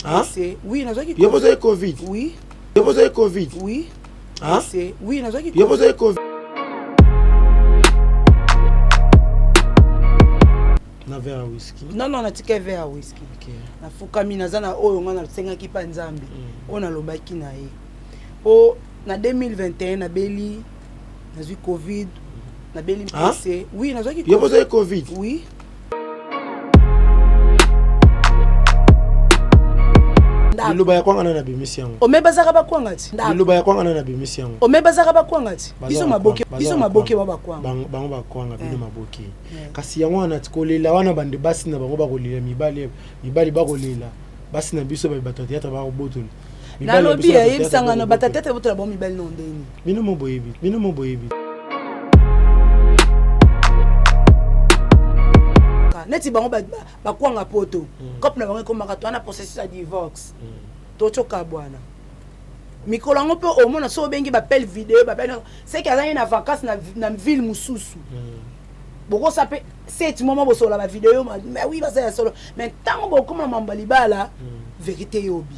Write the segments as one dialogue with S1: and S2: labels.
S1: Ah?
S2: Oui, nazwaki
S1: Yo bozali Covid.
S2: Oui.
S1: Yo bozali Covid.
S2: Oui.
S1: Ah?
S2: Oui, nazwaki
S1: Yo bozali Covid. Na verre ya whisky.
S2: Non non, natika verre ya whisky.
S1: Okay.
S2: Nafukami naza na oyo nga nasengaki pa Nzambe. Oyo nalobaki na ye. Po na 2021 nabeli nazwi Covid, nabeli
S1: Ah?
S2: mpese. Oui, nazwaki
S1: Yo bozali Covid.
S2: Oui.
S1: Liloba ya kwanga nani abimisi yango?
S2: Ome bazaka bakwanga ti.
S1: Liloba ya kwanga nani abimisi yango?
S2: Ome bazaka bakwanga ti.
S1: Baza
S2: Biso
S1: bakwanga,
S2: maboke,
S1: baza
S2: biso
S1: bakwanga.
S2: maboke ba bakwanga.
S1: Bango bango bakwanga bino
S2: Eh.
S1: maboke.
S2: Eh.
S1: Kasi yango wana ti kolela wana bande basi na bango bakolela mibali mibali bakolela basi na biso ba bato ya théâtre bakobotola. Mibali na
S2: Nalobi
S1: biso bato ya théâtre
S2: ayebisanga no
S1: bakobotola.
S2: batata botola bango mibali no ndeni.
S1: Bino mo boyebi, bino mo boyebi.
S2: Neti bango bakwanga poto. Cope na bango ekomaka to wana processus ya divorce. Tochoka bwana. Mikolo yango mpe omona so obengi bapele video bapele seke azangi na vacances na ville mosusu. Bokosa mpe 7 mois bosola ba video mais oui baza ya solo mais ntango bokoma mambo ya libala vérité yobi.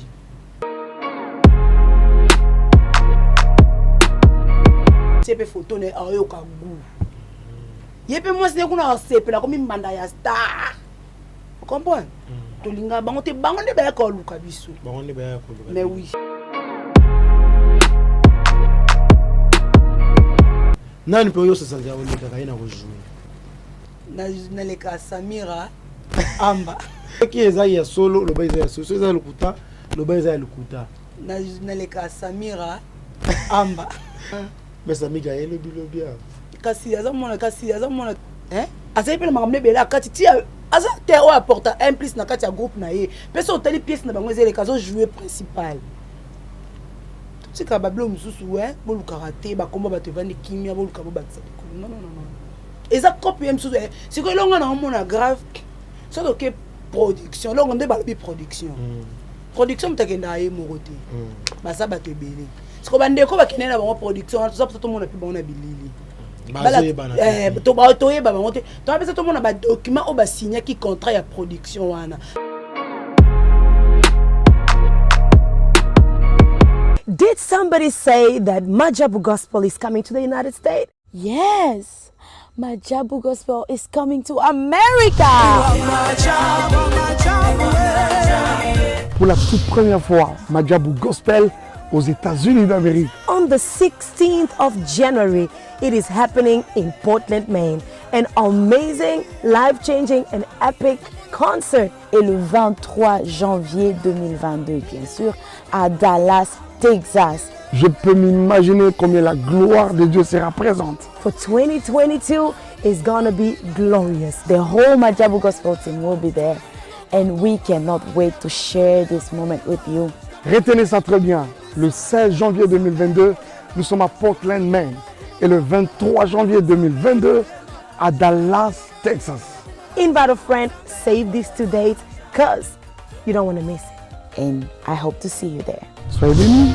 S2: Tie mpe photo na ye ayoka goût. Ye mpe mwasi ne kuna asepela komi mbanda ya star. Comprendre? Tolinga bango te, bango nde bayaka koluka biso.
S1: Bango nde bayaka koluka.
S2: Mais oui.
S1: Nani mpe oyo ososantela olekaka ye na kojouer?
S2: Naleka Samira Amba.
S1: Soki eza ya solo loba eza ya solo, soki eza ya lokuta loba eza ya lokuta.
S2: Naleka Samira Amba.
S1: Mais Samira elobi lobi awa.
S2: Kasi aza mona, kasi aza mona, hein? Azali mpe na makambo ebele akati ti aza te oyo apporta un plus na kati ya groupe na ye. Mpe soki otali pièce na bango ezeleka azo jouer principal. Totika babilo mosusu, ouais, bolukaka te bakomba bato evandi kimia boluka bobakisa likolo. Non, non, non, non. Eza copie ye mosusu, eh, sikoyo elongo na omona grave. Soki oke production, elongo nde balobi production. Production moto akendaka ye moko te. Baza bato ebele. Sikoyo bandeko bakende na bango production wana, toza mposa tomona mpe bango na bilili.
S1: Bazoyebana te.
S2: Toyeba bango te. Toza mposa tomona ba document oyo basignaki contrat ya production wana.
S3: Did somebody say that Maajabu Gospel is coming to the United States?
S4: Yes, Maajabu Gospel is coming to America.
S5: Pour la toute première fois, Maajabu Gospel aux États-Unis d'Amérique.
S3: On the 16th of January, it is happening in Portland, Maine. An amazing, life-changing and epic concert.
S4: Et le 23 janvier 2022, bien sûr, à Dallas, Texas.
S5: Je peux m'imaginer combien la gloire de Dieu sera présente.
S3: For 2022 is gonna be glorious.
S4: The whole Maajabu Gospel team will be there. And we cannot wait to share this moment with you.
S5: Retenez ça très bien. Le 16 janvier 2022, nous sommes à Portland, Maine. Et le 23 janvier 2022, à Dallas, Texas.
S3: Invite a friend, save these 2 dates, because you don't want to miss it.
S4: And I hope to see you there.
S5: Soyez bénis.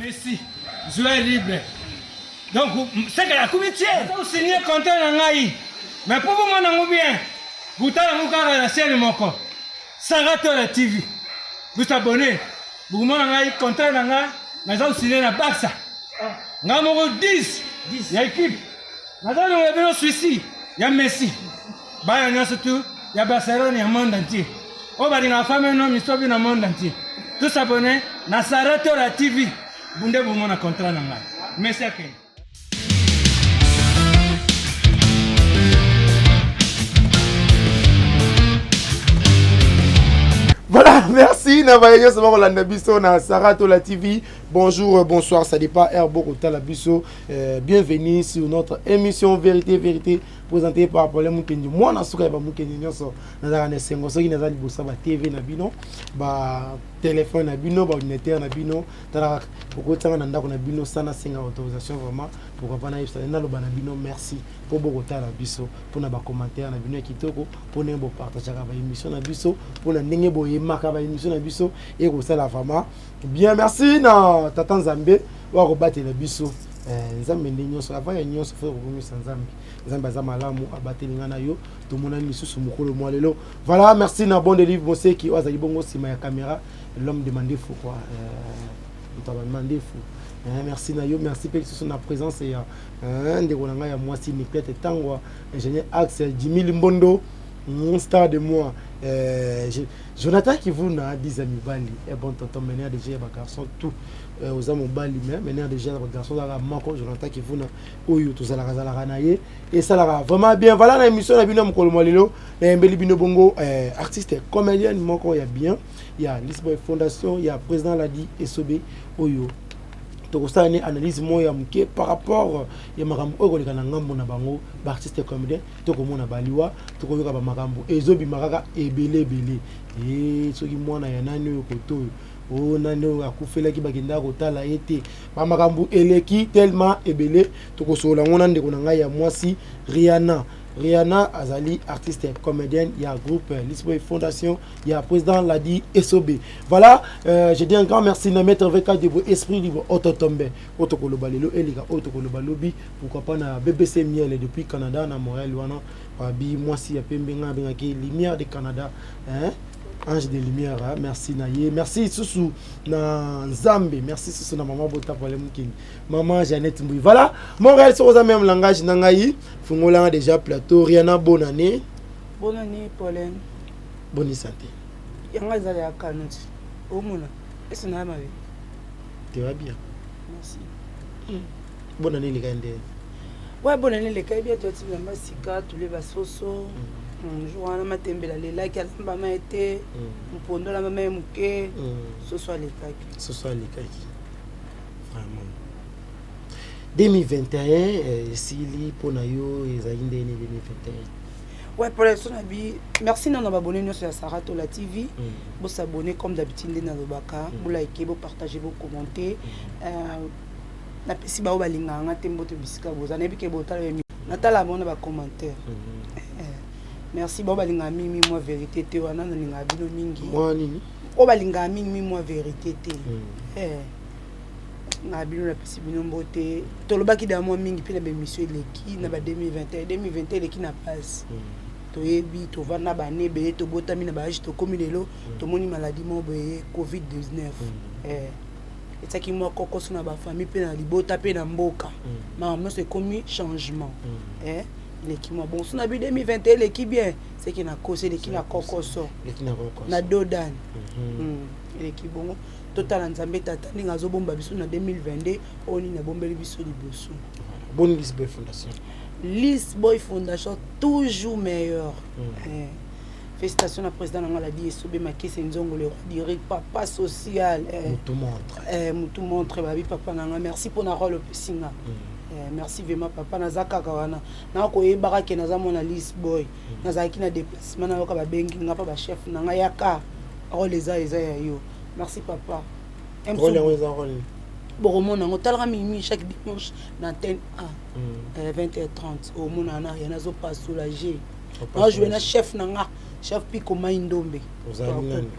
S6: Messi, joueur libre. Donc, c'est que la comité, vous signez contrat na ngai. Mais pour vous mon bien, vous allez vous faire la chaîne moko. Sarah Tola TV. Vous abonnez. Vous mon ngai contrat na ngai, mais vous signez na Barça. Nga moko 10 ya équipe. Naza longola bino Suisse ya Messi. Bana nyonso tu ya Barcelone ya monde entier. Oyo balingaka femme no misobi na monde entier. Tous abonnés na Sarah Tola TV. Bunde bomona contrat na ngai. Messi akende.
S1: Voilà, merci na baye nyonso bakolanda biso na Saratola TV. Bonjour, bonsoir, ça dépend heure bokotala biso. Bienvenue sur notre émission Vérité Vérité présentée par Paulin Mukendi. Mwana suka ya ba Mukendi nyonso nazalaka na esengo soki naza liboso ya ba TV na bino, ba téléphone na bino, ba ordinateur na bino, talaka okotianga na ndako na bino sana senga autorisation vraiment pourquoi pas nayebisa naloba na bino merci mpo bokotala biso mpona bacommentaire na bino ya kitoko, mpo ndenge bopartageaka baémission na biso, mpona ndenge boyemaka baémission na biso, ekosala vraiment bien. Merci na tata Nzambe oyo akobatela biso. Nzambe nde nyonso, avant ya nyonso faut kokomisa Nzambe. Nzambe aza malamu, abateli nga na yo, tomonani lisusu mokolo mwa lelo. Voilà, merci na Bon Delive Moseki oyo azali bongo nsima ya caméra, l'homme de mandefu quoi, moto ya mandefu. Merci na yo, merci mpe lisusu na présence ya ndeko na ngai ya mwasi Niclete Tangwa, ingénieur Axel Jimmy Limbondo, star de moi, Jonathan Kivuna, 10 mibali et bon tonton meneur de jeu ya bagarçon tout. Oza mobali mais meneur de jeu ya bagarçon ozalaka moko, Jonathan Kivuna oyo tozalaka zalaka na ye, esalaka vraiment bien. Voilà, na émission na bino ya mokolo mwa lelo nayembeli bino bongo artiste comédienne moko ya bien ya Lisboy Fondation ya président Ladi Esobe, oyo tokosala ne analyse moko ya moke par rapport ya makambo oyo koleka na ngambo na bango baartiste comédien. Tokomona baliwa, tokoyoka bamakambo ezobima kaka ebele ebele. E soki mwana ya nani oyo koto oyo o nani oyo akufelaki, bakendaka kotala ye te, bamakambo eleki tellement ebele. Tokosolola yango na ndeko na ngai ya mwasi Riana. Riana azali artiste comédienne ya groupe Lisboy Fondation ya président Ladi Esobe. Voilà, je dis un grand merci na maître VK Debo, esprit libre Ototombe, otokoloba lelo elika oyo tokoloba lobi, pourquoi pas na BBC Miel depuis Canada na Montréal wana, babi mwasi ya pembe nga abengaki Lumière de Canada, hein? Ange de lumière, hein? Merci na ye, merci susu na Nzambe, merci susu na mama bota pale mokili, mama Jeannette Mbui. Voilà, Montréal soki oza même langage na ngai, fungolanga déjà plateau. Riana, bonne année.
S2: Bonne année, Pauline.
S1: Bonne santé.
S2: Yango ezala ya kano ti omona ese na ya mabe.
S1: Tu vas bien?
S2: Merci.
S1: Bonne année eleka nde?
S2: Ouais, bonne année eleka bien. Toyati bilamba sika, tolie basoso jour wana, matembela alelaki, alambama ye te, mpondo alambama ye moke, soso alekaki.
S1: Soso alekaki vraiment. 2021 esili, mpo na yo ezalaki ndeni 2021?
S2: Ouais, pour l'instant nabi merci nano baabonné nyonso ya Saratola TV. Bosabonner comme d'habitude nde nalobaka, bolike, bopartage, bocommenter. Napesi bao balingaka nga te mbote bisika boza, nayebi ke botala, natala bango na bacommentaire. Merci bao balingaka mingi mwa vérité te wana, nalingaka bino mingi.
S1: Mwa nini?
S2: Oyo balingaka mingi mwa vérité te, nga bino napesi bino mbote. Tolobaki da mwa mingi mpe na baémission eleki na ba 2021. 2021 eleki na pasi, toyebi, tovanda bane ebele, tobotami na baage, tokómi lelo, tomoni maladie moko boye, COVID 19, etiaki mwa kokoso na bafamille mpe na libota mpe na mboka. Makambo nyonso ekómi changement, eleki mwa bon. So na bi 2021 eleki bien, seke na kosi eleki na kokoso na dodane, eleki bongo. Totala Nzambe tata ndenge azobomba biso na 2022 oyo, nini abombeli biso liboso.
S1: Bonne Lisboy Fondation.
S2: Lisboy Fondation toujours meilleur. Félicitations na président nanga Ladi Esobe Makese Nzongo, le roi direct, papa social.
S1: Mutu montre.
S2: Mutu montre, babi papa nanga, merci mpona rôle opesi nga. Merci vraiment papa. Naza kaka wana, nakoyebaka ke naza mwana Lisboy. Nazalaki na déplacement, nayoka babengi nga mpa bachef na nga, yaka, rôle eza ya yo. Merci papa.
S1: Rôle yango eza rôle?
S2: Bokomona yango, talaka mingi chaque dimanche na Antenne A, 20h30, omona wana ya nazopasola g najoue na chef na nga, chef Piko Mai Ndombe.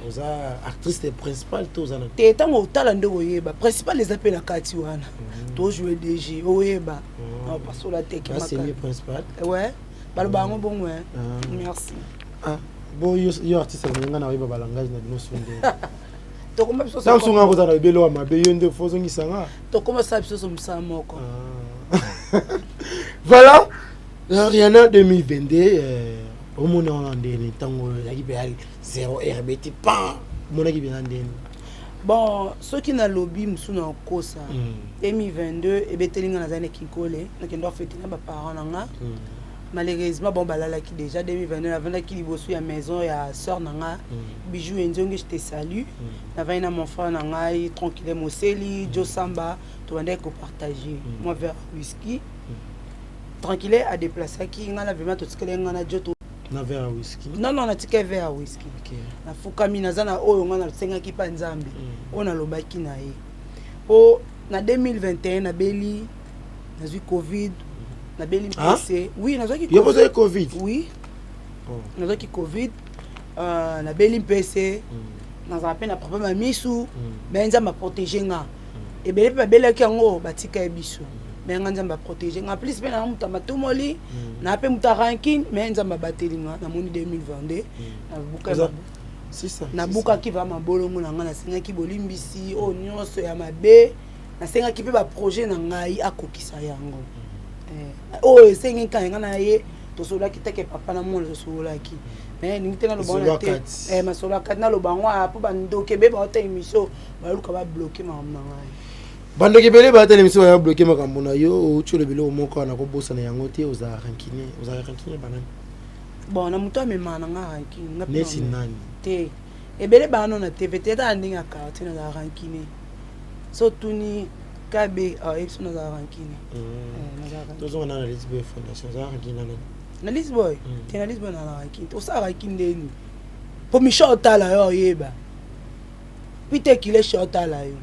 S1: Oza actrice principale to oza na?
S2: Te, ntango otala nde oyeba, principal eza mpe na kati wana, tojoue DG, oyeba pasola teke.
S1: Principal?
S2: Ouais, baloba yango bongo. Merci.
S1: Bon, yo artiste azali, nga na oyeba balangage na bino so nde.
S2: Tokoma biso.
S1: Ntango songa kozala na ebele wa mabe, yo nde fo ozongisanga.
S2: Tokoma sala biso mosala moko.
S1: Voilà, Riana, 2022 omona wana ndeni? Ntango ezalaki mpe 0 rbt pan, omonaki mpenza ndeni?
S2: Bon, soki nalobi mosu na okosa. 2022 ebeteli nga, nazali na Kinkole, nakende afete na baparent na nga. Malheureusement, bon, balalaki déjà. 2022, navandaki liboso ya maison ya sœur na nga, Bijou Enzongi, je te salue. Navandi na mon frère na ngai, Tranquille Moseli, Jo Samba, tobandaki kopartage mwa verre whisky. Tranquille adéplaçaki ngai na vraiment totikali ngai na Jo to
S1: Na verre ya whisky?
S2: Non, natikali verre ya whisky. Nafukami, naza na oyo ngai nasengaki mpa Nzambe, oyo nalobaki na ye, mpo na 2021 nabeli, nazwi Covid, nabeli
S1: Ah?
S2: mpese. Oui, nazwaki.
S1: Yo mpo ozwaki Covid?
S2: Oui.
S1: Oh.
S2: Nazwaki Covid, nabeli mpese, nazala mpe na problème ya misu, mais Nzambe aprotege nga. Ebele mpe babelaki yango, batika ye biso, mais nga Nzambe aprotege nga. Plus mpe naa moto ya matumoli, naa mpe moto ya rancune, mais Nzambe abateli nga. Namoni 2022 nabuka
S1: C'est ça.
S2: nabukaki va mabolongo na ngai, nasengaki bolimbisi oyo nyonso ya mabe, nasengaki mpe baprojet na ngai akokisa yango. Oyo esengi ngai, ngai na ye tosololaki teke papa na mwana, tosololaki, mais ningi te naloba wana te.
S1: Masolo ya kati.
S2: Masolo ya kati, naloba yango aya mpo bandoki ebe baota émission, baluka babloquer makambo na ngai.
S1: Bandoki ebele baatala émission, baya bloquer makambo na yo. Outi oloba eloko moko wana, kobosana yango te. Ozala rancunier? Ozala rancunier banani?
S2: Bon, na moto amemaka na nga rancune, nga mpe
S1: Neti nani?
S2: Te, ebele bano na TV te, ata na ndenge ya quartier nazala rancunier. So tuni kabe ayebi so nazala rancunier. Nazala rancunier.
S1: Tozonga na Lisboy Fondation. Ozala rancunier na nani?
S2: Na Lisboy te, na Lisboy nazala rancune te. Osala rancune ndeni po Michel otala yo, oyeba Peter Kileshe otala yo,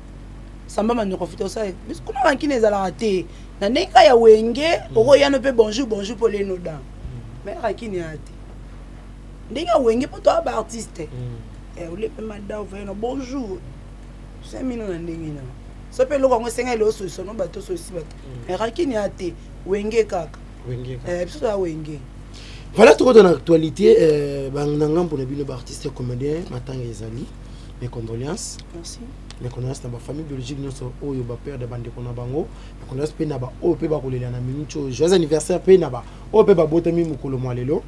S2: Samba Manoko futa osala biso kuna. Rancune ezalaka te na ndenge kaka ya Wenge. Okoyano mpe bonjour bonjour mpo leno dan, mais rancune ya te ndenge ya Wenge, mpo toya baartiste. Olie mpe mada ovayano bonjour 5 minutes na ndenge na so mpe eloko yango esenga eloo solution no bato sosi bato, mais rancune ya te, Wenge kaka.
S1: Wenge kaka.
S2: Biso toya Wenge.
S1: Voilà, tokota na actualité. Na ngambo na bino baartiste comédien, matanga ezali. Mes condoléances.
S2: Merci.
S1: Mes condoléances na bafamille biologique nyonso oyo baperdre bandeko na bango. Mes condoléances mpe na baoyo mpe bakolela na minute oyo. Joyeux anniversaire mpe na baoyo mpe babotami mokolo mwa lelo.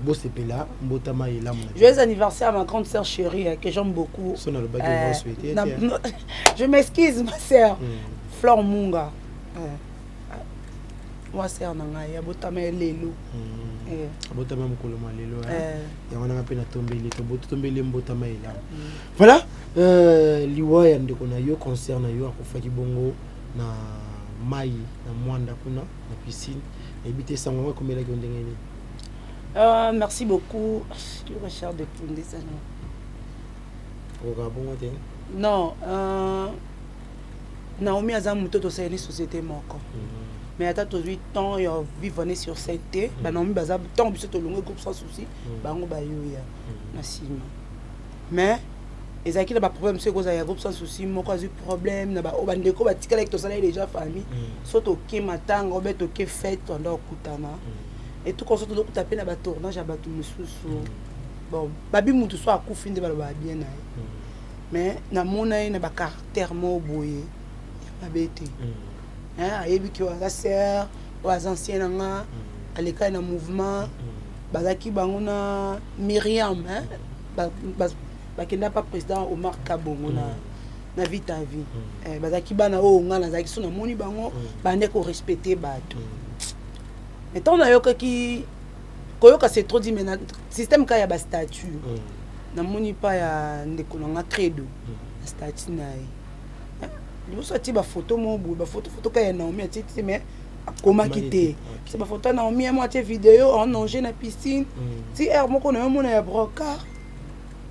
S1: Bosepela mbotama elamu na bino.
S2: Joyeux anniversaire à ma grande sœur chérie, que j'aime beaucoup.
S1: So nalobaki souhaiter te.
S2: Non, je m'excuse, ma sœur. Flore Munga. Moi, sœur na ngai, abotama ye lelo.
S1: Abotama mokolo mwa lelo. Yango nanga mpe natombeli, tombeli mbotama elamu. Voilà, liwa ya ndeko na yo, concert na yo, akufaki bongo na mai na Mwanda kuna na piscine. Nayebi te sango yango ekomelaki yo ndenge nini?
S2: Merci beaucoup. Yoka chair de poule ça, non.
S1: Okokaa bongo te.
S2: Non, Naomi aza moto tosaleli société moko, mais ata tozwi temps ya vivre ne sur scène te. Banaomi baza ntango biso tolongwe groupe Sans Souci, bango bayoya na nsima, mais ezalaki na baproblème. Soki ekozala ya groupe Sans Souci, moko azwi problème na baoyo bandeko batikalaki, tosalaki déjà famille. So toke matanga obe toke fête, toanda kokutana etuka so tozokuta mpe na batournage ya bato mosusu. Bon, babi mutu so akufi nde balobaka bien na ye, mais namona ye na bacaractère moko boye ya mabe te. Hein, ayebi ke oyo aza sœur, oyo aza ancien na nga, alekaki na mouvement, bazalaki bango na Miriam, hein, bakenda pa président Omar Kabongo na Vie ta Vie. Bazalaki bana oyo nga nazalaki so namoni bango bande korespecte bato. Mais ntango nayokaki koyoka, c'est trop dit, mais na système kaka ya bastatut, namoni pa ya ndeko na nga Credo na statut na ye. Liboso atie bafoto moko boye, bafoto foto kaka ya Naomi atie te, mais akomaki
S1: Akomaki
S2: te.
S1: te,
S2: Se bafoto ya Naomi ye mo atie video en nager na piscine, ti aire moko na yo mona ya brocard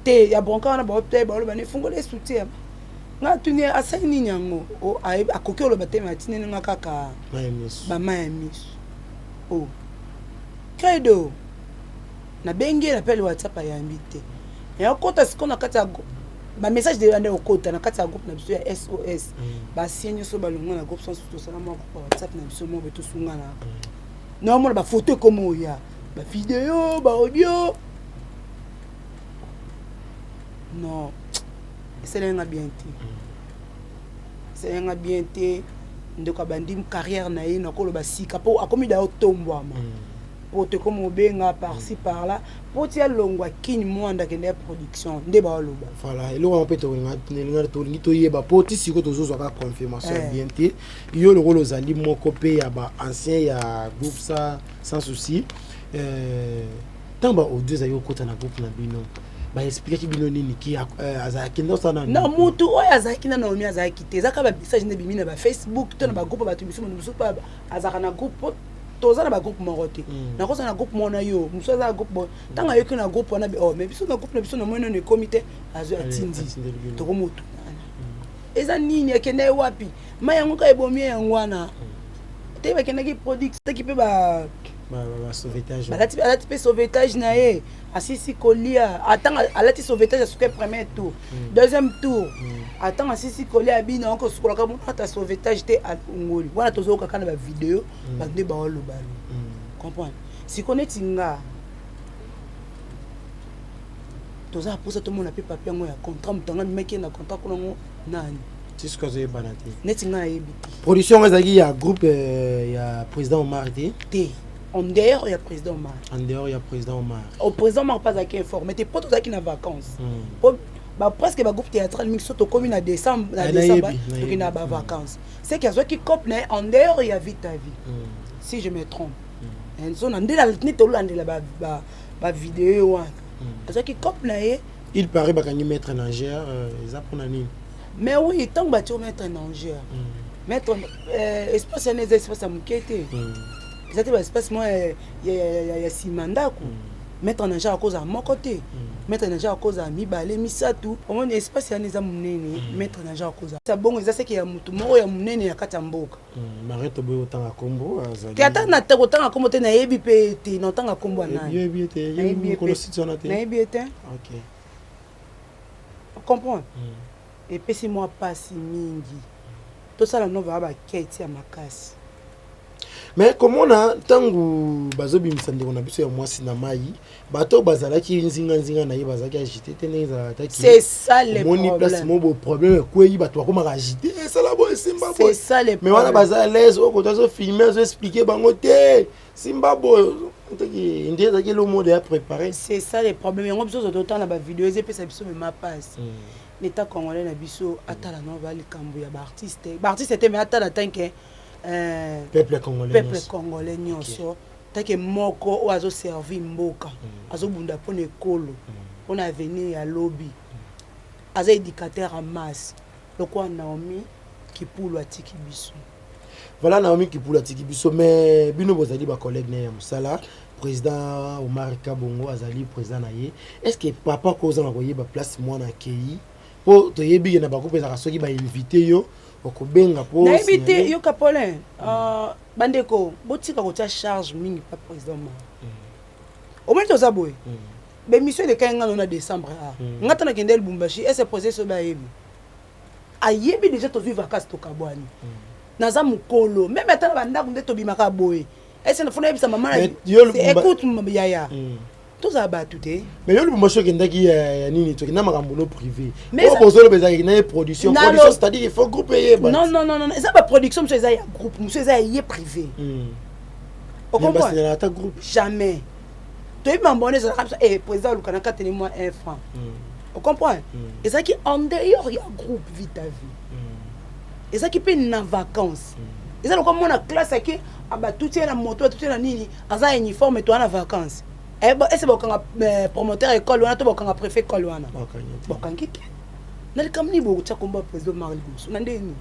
S2: te, ya brocard wana baote baoloba ne fungola soutien. Nga atuni ye asali nini yango. Akoki oloba te, mais atineli nga kaka
S1: Mai miso.
S2: Bama ya miso o Credo. Nabengi ye na pele WhatsApp, ayambi te. Yakota sikoyo na kati ya bamessage de bande okota na kati ya groupe na biso ya SOS. Basie nyonso balongwa na groupe Sans, tosala mwa groupe ya WhatsApp na biso moko boye, tosunganaka. Naomona bafoto ekoma oya, bavideo, baaudio. Non, esalenga bien te, esalenga bien te. Ndeko abandi carrière na ye, nakoloba sika mpo akomi da otombwama. Poto ekoma obenga par-ci par-là po ti alongwa Kin Mwanda akende ya production nde baoloba.
S1: Voilà, eloko yango mpe tolinga tolingi toyeba po ti sikoyo tozozwa kaka confirmation ya bien te. Yo lokola ozali moko mpe ya ba ancien ya groupe sa sans souci, ntango ba audio ezali kokota na groupe na bino, baexplikaki bino nini ki azalaki nde osala?
S2: Non, mutu oyo azalaki na Naomi azalaki te. Eza kaka bamessage nde ebimi na bafacebook to na bagroupe. Bato misusu, moto mosusu mpe azalaka na groupe, po toza na bagroupe moko te. Nakozala na groupe moko na yo, mosusu aza na groupe boye. Ntango ayoki na groupe wana, oh, mais biso na groupe na biso namoni nano ekomi te. Azwi, atindi.
S1: Atindeli bino.
S2: Tokomotuna eza nini, akende ye wapi? Mai yango kaka ebomi ye yango wana te. Bakendaki production taki mpe ba
S1: Ba sauvetage.
S2: Balati, alati mpe sauvetage na ye, asisi kolia. Atanga alati sauvetage, asuki premier tour, deuxième tour. Atanga asisi kolia, abina okosukolaka mono ata sauvetage te, alongoli wana. Tozoyoka kaka na bavideo, bato nde baoloba lo comprendre. Sikoyo neti nga, toza na mposa tomona mpe papier yango ya contrat. Moto anga amemaki ye na contrat kuna ngo nani?
S1: Ti sikoyo azoyebana te.
S2: Neti nga nayebi te.
S1: Production yango ezalaki ya groupe ya président Omar te?
S2: Te, en dehors ya président Omar.
S1: En dehors ya président Omar.
S2: Au président Omar mpe azalaki informé te, mpo tozalaki na vacances, po ba presque bagroupe théâtral mingi so tokómi na décembre, na
S1: Ah,
S2: décembre
S1: nayebi, nayebi.
S2: tokende na bavacances. C'est que azwaki cope na ye en dehors ya vie ta vie, si je me trompe. So na nde nde tolandela bavideo wana, azwaki cope na ye.
S1: Il paraît bakangi maître nageur, eza mpona nini?
S2: Mais oui, ntango batie maître nageur, maître espace wana eza espace ya moke te, eza te baespace moko ya nsima ndako. Maître nageur akozala moko te, maître nageur akozala mibale, misato. Omoni espace wana eza monene, maître nageur akozala bongo. Eza seke ya motu moko ya monene ya kati ya mboka.
S1: Marie, toboyi kotanga nkombo, azali
S2: Te, ata na te kotanga nkombo te, nayebi mpe te na otanga nkombo ya nani.
S1: Yoyebi ete
S2: Nayebi ye
S1: mokolo
S2: pe.
S1: site wana te?
S2: Nayebi ye te. Comprendre, epesi mwa mpasi mingi. Tosala nova ya bakete ya makasi.
S1: Mais komona ntango bazobimisa ndeko na biso ya mwasi na mai, bato oyo bazalaki nzinganzinga na ye bazalaki agité te ndenge ezalaka taki?
S2: C'est ça le
S1: Omoni place
S2: problème.
S1: mo boye problème ekwei, bato bakomaka agité, esala boye, esimba
S2: C'est
S1: boye.
S2: ça le
S1: Mais wana
S2: problème.
S1: baza à l'aise, oyo koto azofilme, azoexplike bango te, simba boye, teki nde ezalaki elo mode ya préparé.
S2: C'est ça le problème. Yango biso totala na bavideo, eza epesa biso mema mpasi. L'état congolais na biso atala no ba likambo ya baartiste, baartiste te, mais atala tant que
S1: peuple congolais
S2: peuple
S1: nyonso.
S2: Congolais nyonso, take moko oyo azoservi mboka, azobunda mpona ekolo, mpona avenir ya lobi, aza éducateur ya masse lokola Naomi Kipulu atiki biso.
S1: Voilà, Naomi Kipulu atiki biso, mais bino bozali bacollègue na ye ya mosala. Président Omar Kabongo azali président na ye. Est ce que papa kozanga koyeba place mwana akei, mpo toyebi ke na bagroupe ezalaka soki bainvite yo, okobenga mpo
S2: Nayebi te.
S1: signaler.
S2: Yoka Paulin, bandeko, botika kotia charge mingi pa président Omar. Omoni, toza boye, bémission elekai nga no na décembre a nga ta nakende Lubumbashi ese président soki ayebi, ayebi déjà. Tozwi vacance, tokabwani. Naza mokolo même ata na bandako nde tobimaka boye, ese nafuna yebisa mama na
S1: Mais yo
S2: Écoute yaya, tozala bato te.
S1: Mais yo Lubumbashi okendaki ya nini? Tokenda makambo no privé.
S2: Mais
S1: oyo bozoloba ezalaki na ye production. Production, c'est-à-dire il faut groupe eyeba.
S2: Non, non, non, non, eza baproduction mosusu eza ya groupe, mosusu eza ya ye privé. Ocomprendre?
S1: Basinyala ata groupe.
S2: Jamais. Toyebi mambo wana ezalaka biso, eh, président aluka na kateli mwa un franc, ocomprendre? Ezalaki en dehors ya groupe Vita Vie, ezalaki mpe na vacance. Eza lokola mwana classe ake, batuti ye na moto, batuti ye na nini, aza uniforme, toza na vacance. Ese bakokanga promoteur école wana to bakokanga préfet école wana? Bakangi te. Na likambo nini bokotia kombo ya président Mar liboso? Na ndenge nini?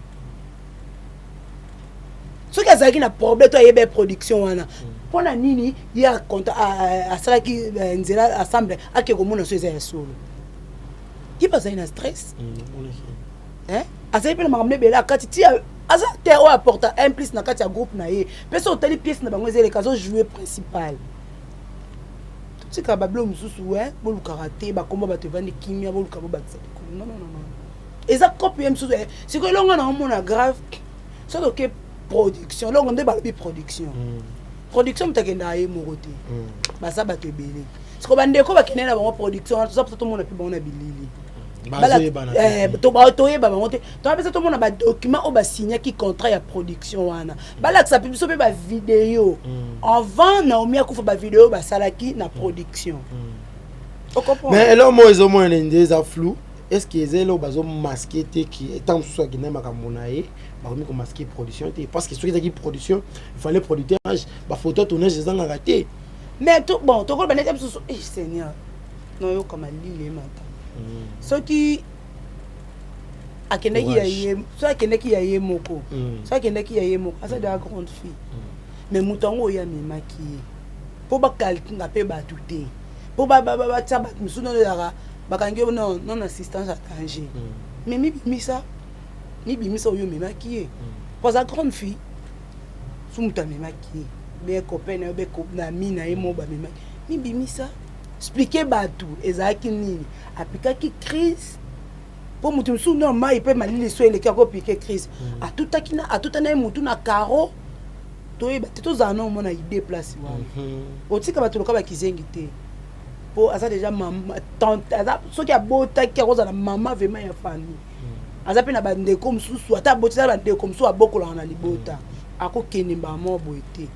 S2: Soki azalaki na problème to ayebi ya production wana, mpo na nini ye asalaki nzela ensemble ake komona so eza ya solo? Ye mpe azali na stress, hein? Azali mpe na makambo ebele akati ti aza te oyo apporta un plus na kati ya groupe na ye. Mpe so otali pièce na bango, eza eleka, azojoue principal. Totika babilo mosusu we bolukaka te bakomba bato evandi kimia, boluka bobakisa likolo. Non, non, non, non, eza cope ye mosusu. Sikoyo elongo na omona grave, soki oke production, elongo nde balobi production. Production, moto akendaka ye moko te, baza bato ebele. Sikoyo bandeko bakende na bango production wana, toza mposa tomona mpe bango na bilili. Eh, toyeba bango te, toyapesa tomona badocument oyo basignaki contrat ya production wana, balakisa mpe biso mpe bavideo avant Naomi akufa, bavideo oyo basalaki na production.
S1: Mais eloko moko ezomonana nde eza flou. Est ce que eza eloko bazomasquer te ki ntango mosusu akenda makambo na ye, bakomi komasquer production te? Parce que soki ezalaki production, il fallait producteur, bafoto ya tournage ezangaka te.
S2: Mais to, bon, tokoloba neti mosusu, eh Seigneur, nayoka malili emata. Soki akendaki ya ye, soki akendaki ya ye moko, soki akendaki ya ye moko, aza de la grande fille. Mais moto yango oyo amemaki ye mpo bakalkinga mpe bato te, mpo batia bato mosusu nono ezalaka bakangi yo non assistance à danger. Mais mibimisa, mibimisa oyo omemaki ye, mpo aza grande fille. So moto amemaki ye, be copain na yo, be na ami na ye mo bamemaki, mibimisa, explique bato ezalaki nini. Apikaki crise mpo moto mosusu no mai mpe malili so eleki, akopike crise. Atutaki na atuta na ye motu na caro, toyeba te, tozala na omona idée place wana. Otika bato loka bakizengi te, mpo aza déjà mama, tante aza. Soki abotaki, akozala mama vraiment ya famille. Aza mpe na bandeko mosusu, ata aboti, aza bandeko mosusu abokolaka na libota. Akokende mbala moko boye te.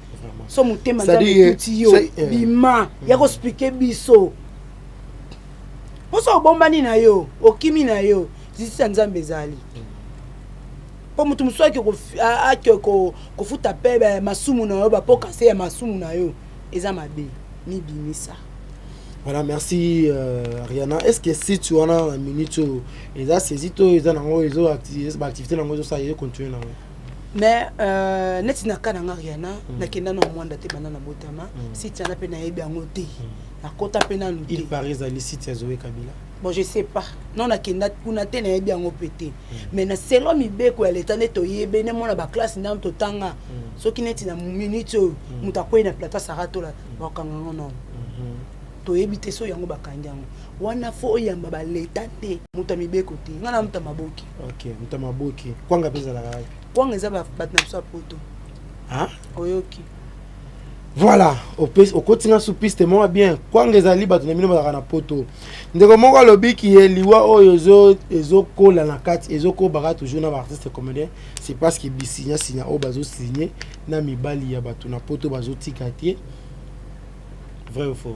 S2: So motema Nzambe etuti yo, bima ya koexpliquer biso. Mposo obombani na yo, okimi na yo, justice ya Nzambe ezali, mpo moto mosusu ake kofuta mpe masumu na yo, bapokase ya masumu na yo eza mabe. Mibimisa.
S1: Voilà, merci Rihanna. Est ce que site wana na minute oyo eza saisi to eza nango, ezo baactivité nango ezosala, ezocontinue nango?
S2: Mais neti na ka na nga Rihanna, nakenda na mwanda te banda na botama. Site wana mpe nayebi yango te, nakota mpe nanu te.
S1: Il paraît ezali site ya Zoé Kabila.
S2: Bon, je sais pas, non, nakenda kuna te, nayebi yango mpe te. Mais na selon mibeko ya leta nde toyebi, nde mona baclasse ndambo totanga, soki neti na minute oyo moto akwei na plateau Saratola, bakokanga yango nano. Toyebi te so yango bakangi yango wana. Fo oyamba baleta te, moto ya mibeko te, ngai na moto ya maboki.
S1: Ok, moto ya maboki. Kwanga mpe ezalaka wapi?
S2: Kwanga eza bato na biso ya poto. Oyoki?
S1: Voilà, okotinga su piste moko bien. Kwanga ezali bato na bino bazalaka na poto. Ndeko moko alobiki ye liwa oyo ezokola na kati, ezokobaka toujours na baartiste comédien, c'est parce que bisinya sinya oyo bazosigne na mibali ya bato na poto bazotika te. Vrai ou faux?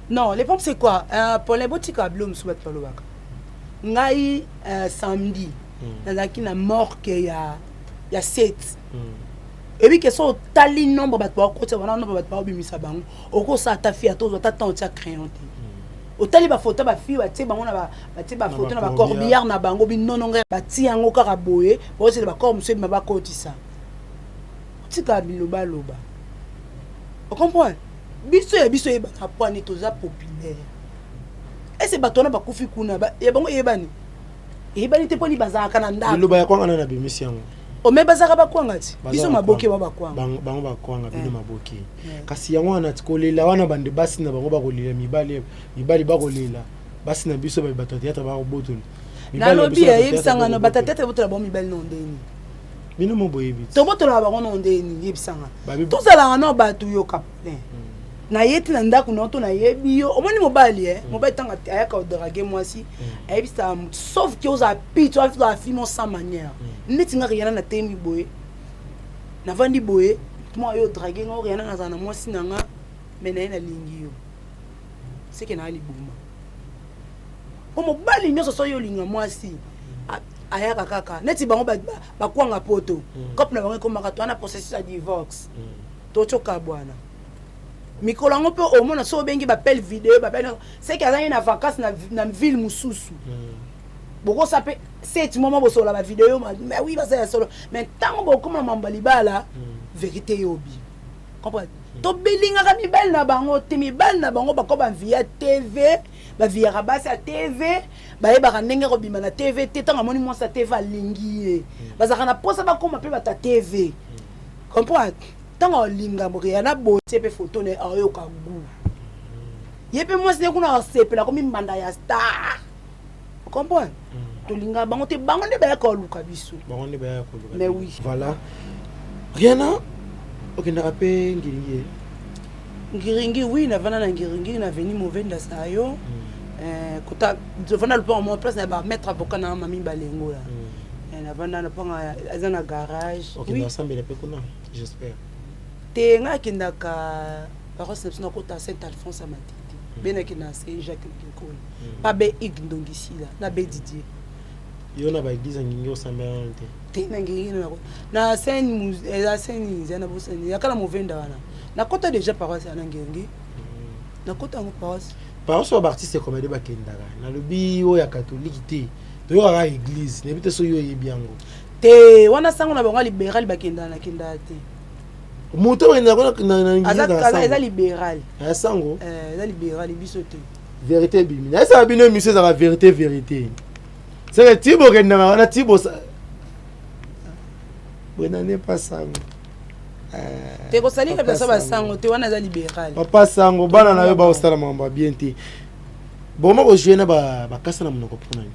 S2: Non, le problème, c'est quoi, Paulin? Botika bilo mosusu bato balobaka. Ngai samedi nazalaki na morgue ya 7. Ebi ke so otali nombre bato bakotisa wana, nombre bato baobimisa bango, okosala ata fi ata ozwa ata temps otia crayon te. Otali bafoto, bafille batie bango na batie bafoto na bacorbillard na bango, binono ngai batie yango kaka boye, baosela bacorps mosusu ebima, bakotisa. Otikala bilobaloba, ocomprendre? Biso ya biso eyebaka pwani toza populaire. Ese bato wana bakufi kuna, ya bango eyebani, eyebani te, mponi bazalaka na ndako.
S1: Liloba ya kwanga nani abimisi yango?
S2: Ome bazalaka bakwanga ti biso maboke ba bakwanga.
S1: Bango bakwanga, bino maboke. Kasi yango wana ti kolela wana, bande basi na bango bakolela, mibali, mibali bakolela basi na biso. Bato ya théâtre bakobotola.
S2: Nalobi, yebisanga no, bato ya théâtre botola bango mibali no ndeni?
S1: Bino mo boyebi.
S2: Tobotolaka bango no ndeni? Yebisanga. Tozalaka no bato yoka plein naye ti na ndako na yo to nayebi yo. Omoni mobali, e mobali ntango ayaka odraguer mwasi, ayebisaka motu, sauf ke ozala pite, ozala fille sans manière. Neti nga Riana, natemi boye, navandi boye, mwa yo drague nga, Riana, nazala na mwasi na nga, mais naye nalingi yo, seke naa liboma. Po mobali nyonso, so yo olinga mwasi, ayaka kaka neti bango bakwanga poto, cope na bango ekomaka to wana processus ya divorce, totyoka bwana. Mikolo yango mpe omona so obengi baappel vidéo, baappel, seke azangi na vacance na ville mosusu. Bokosa mpe seti mwa bosolola bavideo, mais oui, baza ya solo. Mais ntango bokóma na mambo ya libala, vérité yobi comprendre. Tobelingaka mibali na bango te. Mibali na bango bako bavia TV, baviyaka basi ya TV, bayebaka ndenge kobima na TV te. Ntango amoni mwasi ya TV, alingi ye, bazalaka na mposa bakóma mpe bato ya TV, comprendre? Ntango alinga Riana botie mpe foto na ye, aoyoka gu ye mpe mwasi ne kuna asepela, komi mbanda ya star, comprendre? Tolingaka bango te, bango nde bayaka koluka biso.
S1: Bango nde bayaka koluka.
S2: Mais oui.
S1: Voilà, Riana, okendaka mpe Ngiringi?
S2: Ngiringi, oui, navanda na Ngiringiri na veni Movenda Sayo. Eh, kota tovanda lopango moko place na ba maître avocat na mami balengola. Eh, navanda na lopango aza na garage.
S1: Okenda osambela mpe kuna, j'espère.
S2: Te, ngai akendaka paroisse na biso, nakota Saint Alphonse ya Matete, be nakenda na Saint Jacques na Kinkole, pa be Ig Ndongisila na be Didier.
S1: Yo na baeglise ya Ngingi osambela nano te?
S2: Te, na Ngingi na Saint, eza Saint nini, eza na bosani yakala movenda wana, nakota déjà paroisse ya na Ngingi, nakota yango paroisse.
S1: Paroisse oyo baartiste comédie bakendaka, nalobi oyo ya catholique te, toyokaka église, nayebi te soki oyebi yango.
S2: Te, wana sango na bango ya libéral bakendaka, nakendaka te.
S1: Moto bakendaka
S2: na eza libéral.
S1: Ya sango.
S2: Eza libéral, biso te.
S1: Vérité ebimi, nayesaka bino, émission ezalaka vérité vérité. Seke ti bokendaka wana, ti bosa bwenane pa sango.
S2: Te, kosalika biso basango te, wana eza libéral.
S1: Papa sango, bana na yo baosala makambo ya bien te. Bokoma kojouer na bakasa na monoko mpona nini?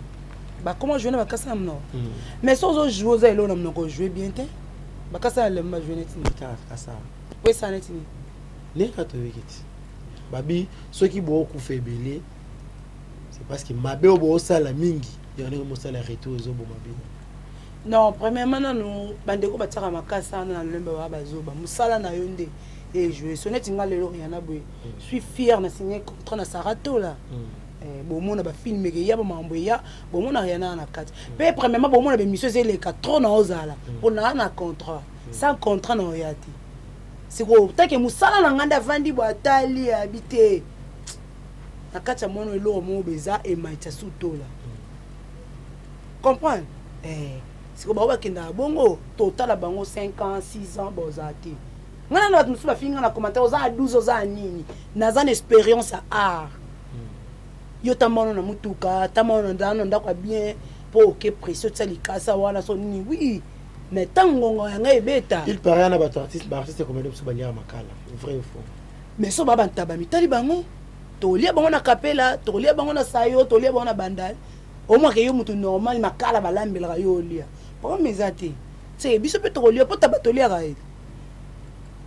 S2: Bakoma jouer na bakasa na monoko, mais so ozojouer, oza eloko na monoko, ojouer bien te. Bakasa ya lemba jouer neti nini?
S1: Kasa.
S2: Po esala neti nini?
S1: Ndenge kaka toyoki ti babi, soki bookufa ebele, c'est parce que mabe oyo boosala mingi, yango ndenge mosala retour ezoboma bino.
S2: Non, premièrement nanu, bandeko batiaka makasa wana na lolembe, baa bazoba. Mosala na yo nde ejoue so neti nga lelo Riana boye, suis fier na signé contrat na Saratola. Bomona bafilm eya, bamakambo eya, bomona Riana na kati. Mpe premièrement, bomona bémission eza eleka trop na ozala mpo naa na contrat. Sans contrat na oya te. Sikoyo take mosala na ngai nde avandi bo atali abi te na kati ya mwana eloko moko bo eza emaitisa sutola comprendre. Sikoyo bango bakendaka bongo, totala bango 5 ans, 6 ans, bozala te. Ngai nana bato mosusu bafingi nga na commentaire: oza na 12, oza na nini? Naza na expérience ya art. Yo tambano na mutuka, tambano na ndako ya bien, mpo oke pression tia likasa wana so nini. Oui, mais ntango ngonga ya ngai ebeta.
S1: Il paraît na bato artiste, baartiste comédien biso baliaka makala, vrai ou faux?
S2: Mais so baa bantaba mitali bango, tokolia bango na kapela, tokolia bango na sayo, tolia bango na bandal. Omwaka yo moto normal, makala balambelaka yo, olia, problème eza te. Seke biso mpe tokolia, mpo taba toliaka ye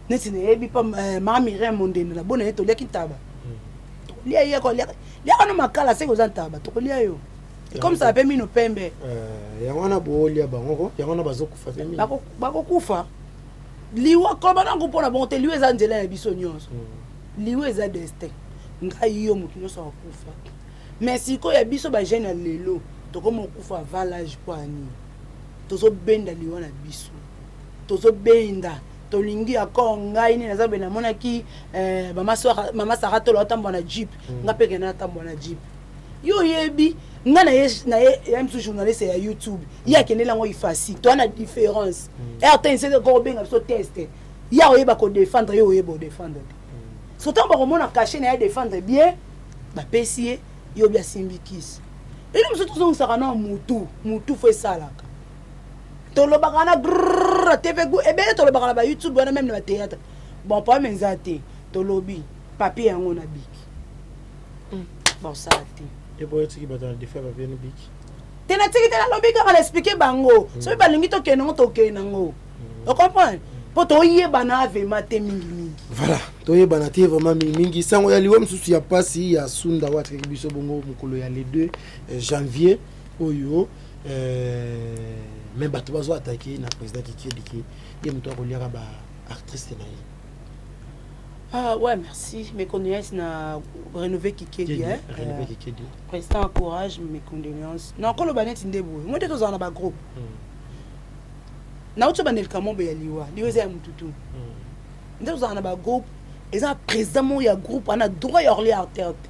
S2: neti nayebi mpa maa Miriam Mondende na bona ye, toliaki ntaba, tokolia ye liaka no makala. Seke oza ntaba, tokolia yo comme ça mpe mino pembe.
S1: Yango wana boolia bango ko, yango wana bazokufa mpe mingi.
S2: Bakokufa liwa koloba nango mpona bongo te. Liwa eza nzela ya biso nyonso, liwa eza destin. Ngai, yo, motu nyonso akufa. Mais sikoyo ya biso bajeune ya lelo, tokoma okufa avant l'âge mpo ya nini? Tozobenda liwa na biso, tozobenda, tolingi accord. Ngai nini naza boye, namonaki mama Sara Tolo atambola na jeep, nga mpe kende natambola na jeep. Yo oyebi nga na ye ya misu journaliste ya YouTube, ye akendeli yango ifasi. Toa na différence rtnc kobenga biso test. Ye oyeba kodéfendre, ye oyeba odéfendre te. So ntango bakomona cachet na ye, défendre bien, bapesi ye. Yo bi asimbi kisi elo mosusu, tozongisaka na mutu mutu fo esalaka. Tolobaka na grrr TV ebele, tolobaka na bayoutube wana, même na bathéâtre. Bon, problème eza te, tolobi papier yango na biki, bosala te.
S1: Eboyo tiki bato na defa papier no biki.
S2: Te, natiki te, nalobi kaka na expliquer bango. Soki balingi tokende yango, tokende yango, ocomprendre, mpo toyebana vraiment te mingimingi.
S1: Voilà, toyebana te vraiment mingimingi. Sango ya liwa mosusu ya mpasi ya Sunda oyo atikaki biso bongo mokolo ya le 2 janvier oyo, mais bato bazo attaquer na président Kikiedike, ye moto akoliaka baartiste na ye.
S2: Ah ouais, merci. Mes condoléances na Renouvé Kikedi. Hein?
S1: Renouvé Kikedi.
S2: Président, courage, mes condoléances. Non, kolo baneti nde boye. Moi tozala na ba groupe. Nauti bandelika mobe ya liwa. Liwa eza ya mututu. Nde tozala na ba groupe, eza président moko ya groupe ana droit ya orlia artère te.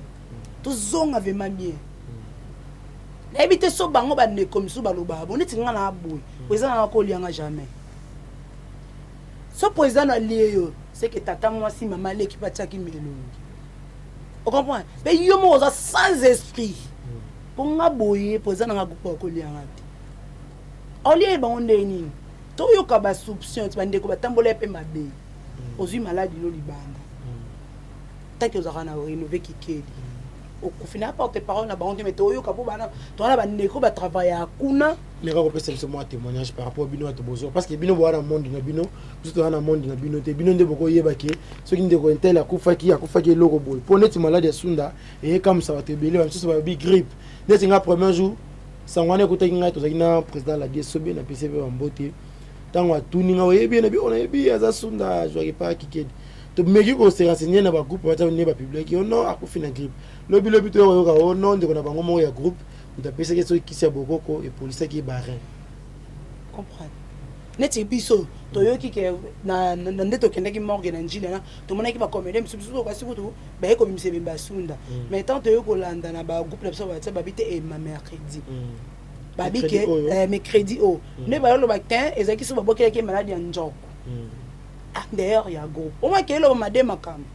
S2: Tozonga vraiment bien. Nayebi te so bango bandeko misusu balobaka bo neti nga na boye. Président na kolianga jamais. So président na lie yo, c'est que tata mwasi, mama leki mpe atiaki melongi, ocomprendre? Mpe yo moko oza sans esprit. Mpo nga boye, président nanga groupe akolianga te. Olie bango ndenge nini? Toyoka basoupçon ti bandeko batambola ye mpe mabe. Ozwi maladi no libanda, taki ozalaka na Renove Kikedi. Okufi na porte parole na bango te, mais toyoka mpo bana toza na bandeko batravaillaka kuna.
S1: Meka kopesa biso mwa témoignage par rapport bino bato bozwa, parce que bino boza na monde na bino, biso toza na monde na bino te. Bino nde bokoyeba ke soki ndeko intel akufaki, akufaki eloko boye, mpo neti maladi ya sunda eyekamwisa bato ebele, bamisusu balobi grippe. Neti nga, premier jour sango wana ekutaki ngai, tozalaki na président Ladi Esobe, napesi mpe bambote. Ntango atuni nga: "Oyebi ye?" Nabi: "Onayebi ye, aza sunda, azwaki pa Kikedi." Tomeki kose renseigner na bagroupe wata nde bapubliaki: "O non, akufi na grippe." Lobi lobi toya koyoka: "O non, ndeko na bango moko ya groupe, moto apesaki soki kisi ya bokoko epolisaki ye bareins."
S2: Comprendre, neti biso toyoki ke na nde tokendaki morgue na Njila, na tomonaki bacomédien mosusu biso kasi kutu baye kobimisa ebembe ya Sunda. Mais tant toyoki kolanda na bagroupe na biso, batia babi te ema mercredi, babi ke mercredi oyo nde bayoloba te, ezalaki so babokelaki maladi ya njoko en dehors ya groupe. Omaki eloba made makambo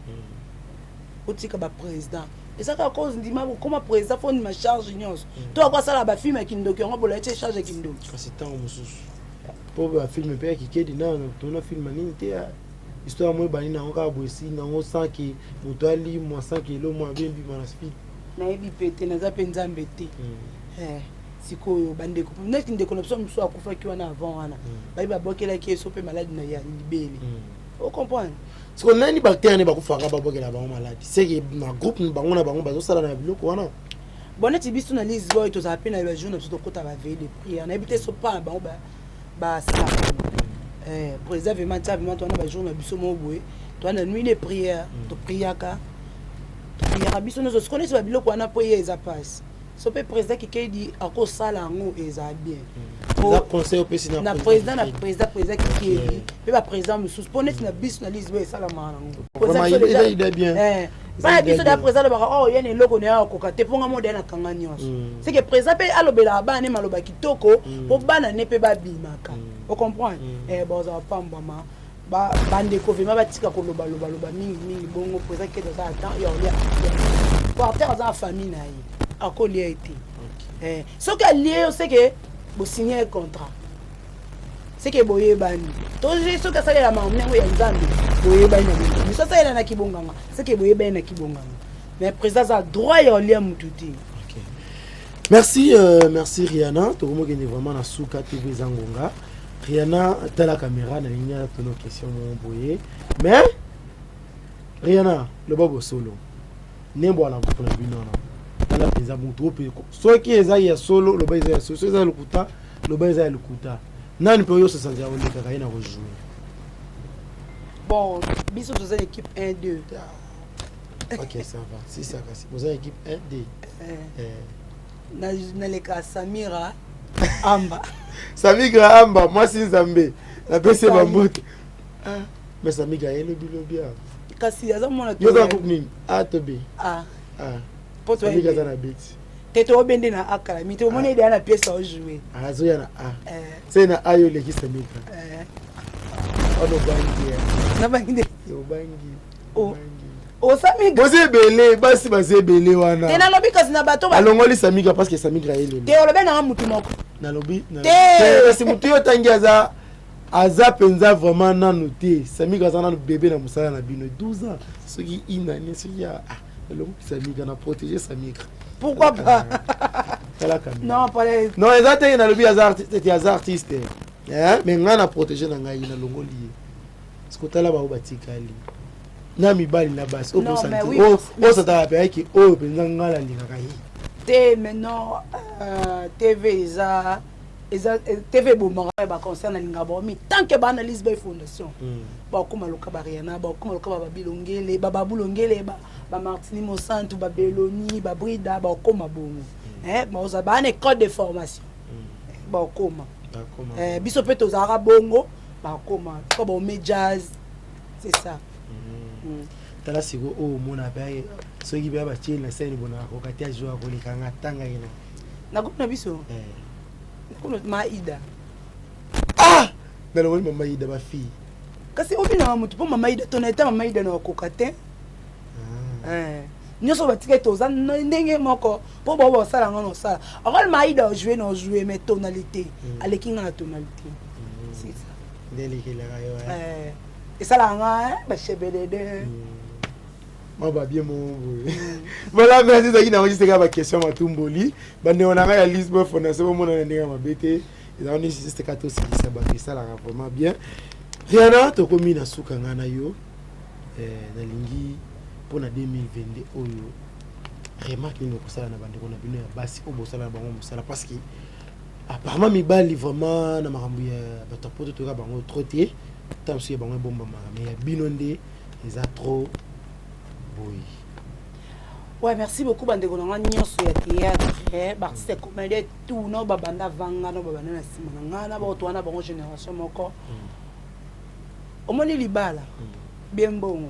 S2: otika baprésident, eza kaka cause ndima okoma président, fo ndima charge nyonso. To akosala bafilme ya kindoki yango, bola etie charge ya kindoki.
S1: Kasi ntango mosusu mpo bafilme mpe ya Kikedi, na tona filme nini te, histoire mo ebandi nango kaka boye, esili nango sans ke moto alimwa, sans ke elomwa abembima na film.
S2: Nayebi mpe te, naza mpe Nzambe te. Sikoyo bandeko, neti ndeko na biso mosusu akufaki wana avant wana, bayebi babwakelaki ye so mpe maladi na ya libele, ocomprendre?
S1: Siko nani bactere nde bakufaka, babwakela bango maladi, seke na groupe bango na bango bazosala na biloko wana?
S2: Bon, neti biso na Lisboy, tozala mpe na bajour na biso, tokɔta baveille de prière. Nayebi te so pa na bango basalaka. Président vraiment tia vraiment, towana bajour na biso moko boye, towana nuit de prière, topriaka, topriaka biso nyonso. Siko neti babiloko wana mpo ye eza mpasi, so mpe président Kikedi akosala yango, eza bien.
S1: Eza conseil opesi?
S2: Na président, na président Kikedi mpe baprésident mosusu, mpo neti na biso na Lisboy esalamaka
S1: nango. Eza idée bien.
S2: Bana biso da, président alobaka: "Oh, ye na eloko na ye akoka te, mpo nga mo deya nakanga nyonso." C'est que président mpe alobelaka bana ne maloba kitoko, mpo bana ne mpe babimaka, ocomprendre? Bazala pambwama. Bandeko vraiment batika kolobalobaloba mingimingi bongo. Président Kedi aza atan ya olia porter, aza na famille na ye, akolia ye te. Soki alie yo, seke bosigne ye contrat, seke boyebani. To soki asalela makambo yango ya Nzambe, boyebani na bino. Miso asalela na kibonganga, seke boyebani na kibonganga. Mais président aza droit ya olia mutu te.
S1: Merci, merci Rihanna. Tokomokende vraiment na suka, TV eza ngonga. Rihanna, tala caméra, nalingi atono question moko boye. Mais Rihanna, loba bosolo, ndembo wana groupe na bino wana, tala mpenza motu oyo mpe soki eza ya solo, loba eza ya solo, soki eza ya lokuta, loba eza ya lokuta. Nani mpe oyo osasanzela olekaka ye na kojouer?
S2: Bon, biso toza na équipe 1 2.
S1: Ok, ça va, si ça, kasi boza équipe 1 2.
S2: Naleka Samira Amba.
S1: Samira Amba, mwasi Nzambe, napesi ye bambote. Mais Samira ayelobi lobi awa.
S2: Kasi aza mwana.
S1: Yo oza groupe nini, A to B?
S2: A.
S1: A. Samira aza na B ti.
S2: Te, toobende na A kala mi te, omoni edeya na pièce aojoue.
S1: Azoya na A, se na A yo oleki Samira wana, obangi?
S2: Nabangi nde.
S1: Obangi.
S2: Osamiga.
S1: Boza ebele, basi baza ebele wana.
S2: Te, nalobi kasi na bato.
S1: Alongoli Samigra parce que Samigra ye lelo.
S2: Te, olobi nanga mutu moko.
S1: Nalobi.
S2: Te.
S1: Kasi mutu oyo otangi aza mpenza vraiment nanu te. Samigra aza nanu bebe na mosala na bino, 12 ans, soki inani, soki ya elongo. Samigra na protéger Samigra.
S2: Pourquoi pas?
S1: Tala caméra.
S2: Non, pas.
S1: Non, eza te, nalobi aza artiste te, aza artiste, mais ngai na protéger na ngai, nalongoli ye. Parce que otala bango batikali na mibali na basi oyo osataka mpe ayaki oyo mpenza ngai nalingaka ye.
S2: Te, maintenant TV eza TV ebomaka baconcert. Nalingaka bango mi tant que baanalyse ba fondation, bakóma loka bariana, bakóma loka bababilongele, bababulongele, bamartini Mosantu, babeloni, babrida, bakóma bongo. Baoza baa na école de formation, bakóma. Biso mpe tozalaka bongo, bakóma ko baome jazz, c'est ça.
S1: Tala sikoyo, oyo omona mpe soki mpe batie na scène bona akoka te, ajour akolekanga, tangaki na.
S2: Na groupe na biso Maida.
S1: Ah, nalongoli mama Ida, bafille.
S2: Kasi obinaka motu mpo mama Ida, tona eta mama Ida na akoka te. Nyonso batikali toza ndenge moko, mpo bao basala nga na osala akoli. Maida ojoue na ojoue, mais tonalité aleki nga na tonalité, c'est ça.
S1: Nde elekelaka yo?
S2: Esalaka nga bachebelede.
S1: Mwa ba bien moko boye. Voilà, merci ezalaki nango juste kaka ba question matumboli. Bandeko na ngai ya Lisboa Fondation bomona na ndenge ya mabe te. Ezalaki nde juste kaka tosilisa bato esalaka vraiment bien. Rihanna tokomi na suka ngai na yo. Eh, nalingi mpo na 2022 oyo remarque nini okosala na bandeko na bino ya basi oyo bosala na bango mosala parce que apparemment mibali vraiment na makambo ya bato ya poto toyoka bango trop te ntango mosusu ya bango ebombamaka mais ya bino nde eza trop boye.
S2: Ouais, merci beaucoup bandeko na nga nyonso ya théâtre, eh, baartiste comédien tout no babanda vanga no babanda na nsima na nga na baoto wana bango génération moko. Omoni libala bien mbongo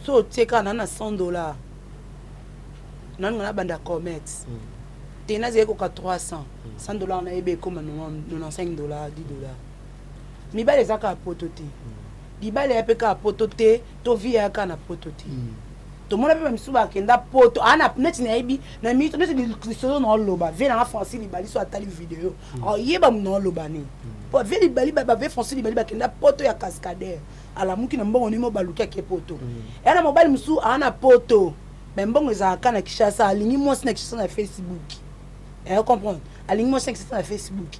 S2: so otie kaka na na 100 $ nanu nga nabanda commerce te, nazali koka 300 100 $ nayebi ekoma 95 $, 10 $. Mibale eza kaka poto te, libala eya mpe kaka poto te, to vie eya kaka na poto te. Tomona mpe bamisusu bakenda poto aa neti nayebi na minute neti lisolo na oloba vie nanga Francis Libali so atali video ayeba na oloba nini po vie Libali bave Francis Libali bakenda poto ya cascadeur alamuki na mbongo nini baluki ake poto eya na mobali mosusu aa na poto me mbongo ezalaka na Kinshasa, alingi mwasi na Kinshasa na Facebook, eya comprendre, alingi mwasi na Kinshasa na Facebook,